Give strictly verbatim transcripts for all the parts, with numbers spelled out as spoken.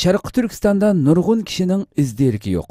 شەرقىي تۈركىستاندا نۇرغۇن كىشىنىڭ ئىز دېرىكى يوق.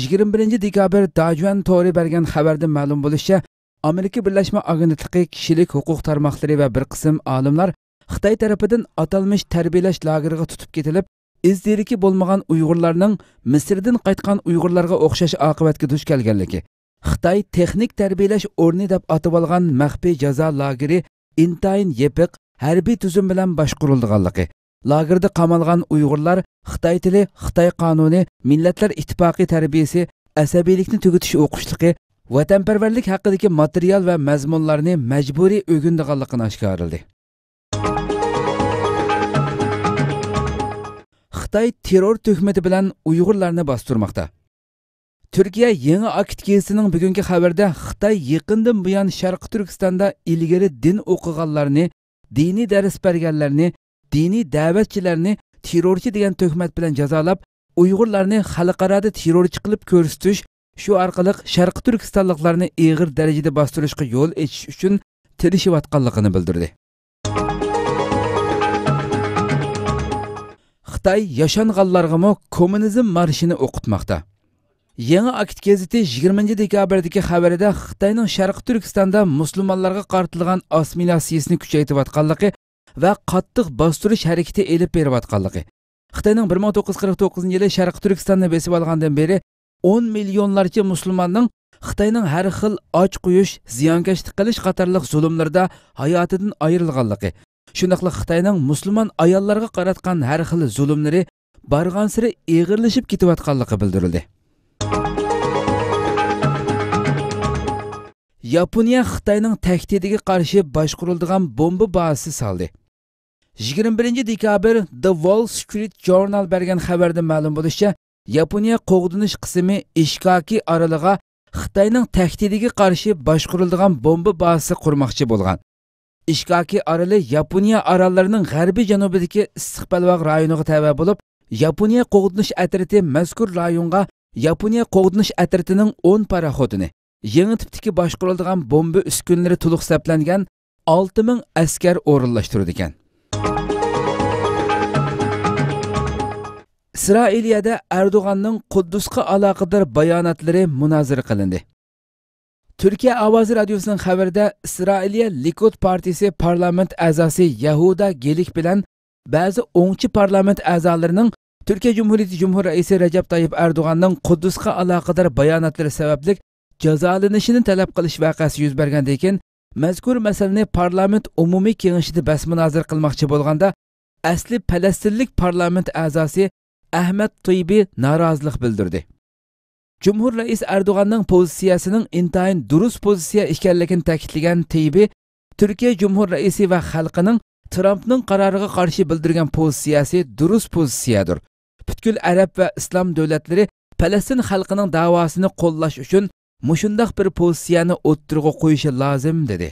يىگىرمە بىرىنچى دېكابىر داجۈەن تورى بەرگەن خەۋەردىن مەلۇم بولۇشىچە، ئامېرىكا بىرلەشمە ئاگېنتلىقى كىشىلىك ھوقۇق تارماقلىرى ۋە بىر قىسىم ئالىملار خىتاي تەرىپىدىن ئاتالمىش تەربىيەلەش لاگېرىغا تۇتۇپ كېتىلىپ، ئىز دېرىكى بولمىغان ئۇيغۇرلارنىڭ مىسىردىن قايتقان ئۇيغۇرلارغا ئوخشاش ئاقىۋەتكە دۇچ كەلگەنلىكى، خىتاي تېخنىك تەربىيەلەش ئورنى دەپ ئاتىۋالغان مەخپىي جازا لاگېرى ئىنتايىن يېپىق ھەربىي تۈزۈم بىلەن باشقۇرۇلىدىغانلىقى، لاگېردا قامالغان ئۇيغۇرلار خىتاي تىلى، خىتاي قانۇنى، مىللەتلەر ئىتتىپاقى تەربىيىسى، ئەسەبىيلىكنى تۈگىتىش ئوقۇشلۇقى، ۋەتەنپەرۋەرلىك ھەققىدىكى ماتېرىيال ۋە مەزمۇنلارنى مەجبۇرىي ئۆگىنىدىغانلىقىنى ئاشكارىلىدى. خىتاي تېررور تۆھمىتى بىلەن ئۇيغۇرلارنى باستۇرماقتا. تۈركىيە يېڭى ئاكت گېزىتىنىڭ بۈگۈنكى خەۋىرىدە خىتاي يېقىندىن بۇيان شەرقىي تۈركىستاندا ئىلگىرى دىن ئوقۇغانلارنى، دىنىي دەرس بەرگەنلەرنى، دىنىي دەۋەتچىلەرنى تېررورچى دېگەن تۆھمەت بىلەن جازالاپ، ئۇيغۇرلارنى خەلقئارادا تېررورچى قىلىپ كۆرسىتىش، شۇ ئارقىلىق شەرقىي تۈركىستانلىقلارنى ئېغىر دەرىجىدە باستۇرۇشقا يول ئېچىش ئۈچۈن تىرىشىۋاتقانلىقىنى بىلدۈردى. خىتاي ياشانغانلارغىمۇ كوممۇنىزم مارشىنى ئوقۇتماقتا. يېڭى ئاكت گېزىتى يىگىرمىنچى دېكابىردىكى خەۋىرىدە خىتاينىڭ شەرقىي تۈركىستاندا مۇسۇلمانلارغا قارىتىلغان ئاسسىمىلياتسىيىسىنى كۈچەيتىۋاتقانلىقى ۋە قاتتىق باستۇرۇش ھەرىكىتى ئېلىپ بېرىۋاتقانلىقى، خىتاينىڭ بىر مىڭ توققۇز يۈز قىرىق توققۇزىنچى يىلى شەرقىي تۈركىستاننى بېسىۋالغاندىن بېرى ئون مىليونلارچە مۇسۇلماننىڭ خىتاينىڭ ھەر خىل ئاچ قويۇش، زىيانكەشلىك قىلىش قاتارلىق زۇلۇملىرىدا ھاياتىدىن ئايرىلغانلىقى، شۇنداقلا خىتاينىڭ مۇسۇلمان ئاياللارغا قاراتقان ھەر خىل زۇلۇملىرى بارغانسېرى ئېغىرلىشىپ كېتىۋاتقانلىقى بىلدۈرۈلدى. ياپونىيە خىتاينىڭ تەھدىتىگە قارشى باشقۇرۇلىدىغان بومبا بازىسى سالدى. يىگىرمە بىرىنچى دېكابىر The Wall Street Journal بەرگەن خەۋەردىن مەلۇم بولۇشىچە، ياپونىيە قوغدىنىش قىسىمى ئىشكاكى ئارىلىغا خىتاينىڭ تەھدىتىگە قارشى باشقۇرۇلىدىغان بومبا بازىسى قۇرماقچى بولغان. ئىشكاكى ئارىلى ياپونىيە ئاراللىرىنىڭ غەربىي جەنۇبىدىكى ئىسسىق بەلباغ رايونىغا تەۋە بولۇپ، ياپونىيە قوغدىنىش ئەترىتى مەزكۇر رايونغا ياپونىيە قوغدىنىش ئەترىتىنىڭ ئون پاراخوتىنى، يېڭى تىپتىكى باشقۇرۇلىدىغان بومبا ئۈسكۈنىلىرى تولۇق سەپلەنگەن ئالتە مىڭ ئەسكەر ئورۇنلاشتۇرىدىكەن. ئىسرائىلىيەدە ئەردوغاننىڭ قۇددۇسقا ئالاقىدار باياناتلىرى مۇنازىرە قىلىندى. تۈركىيە ئاۋازى رادىيوسىنىڭ خەۋىرىدە ئىسرائىلىيە لىكۇد پارتىيىسى پارلامېنت ئەزاسى يەھۇدا گېلىك بىلەن بەزى ئوڭچى پارلامېنت ئەزالىرىنىڭ تۈركىيە جۇمھۇرىيىتى جۇمھۇر رەئىسى رەجەپ تايىپ ئەردوغاننىڭ قۇددۇسقا ئالاقىدار باياناتلىرى سەۋەبلىك جازالىنىشىنى تەلەپ قىلىش ۋەقەسى يۈز بەرگەندىن كېيىن، مەزكۇر مەسىلىنى پارلامېنت ئومۇمىي كېڭىشىدە بەس مۇنازىرە قىلماقچى بولغاندا، ئەسلى پەلەستىنلىك پارلامېنت ئەزاسى ئەھمەد تىيبى نارازىلىق بىلدۈردى. جۇمھۇر رەئىس ئەردوغاننىڭ پوزىتسىيەسىنىڭ ئىنتايىن دۇرۇس پوزىتسىيە ئىكەنلىكىنى تەكىتلىگەن تىيبى، تۈركىيە جۇمھۇر رەئىسى ۋە خەلقىنىڭ ترامپنىڭ قارارىغا قارشى بىلدۈرگەن پوزىتسىيەسى دۇرۇس پوزىتسىيەدۇر. پۈتكۈل ئەرەب ۋە ئىسلام دۆلەتلىرى پەلەستىن خەلقىنىڭ داۋاسىنى قوللاش ئۈچۈن مۇشۇنداق بىر پوزىتسىيەنى ئوتتۇرىغا قويۇشى لازىم، دېدى.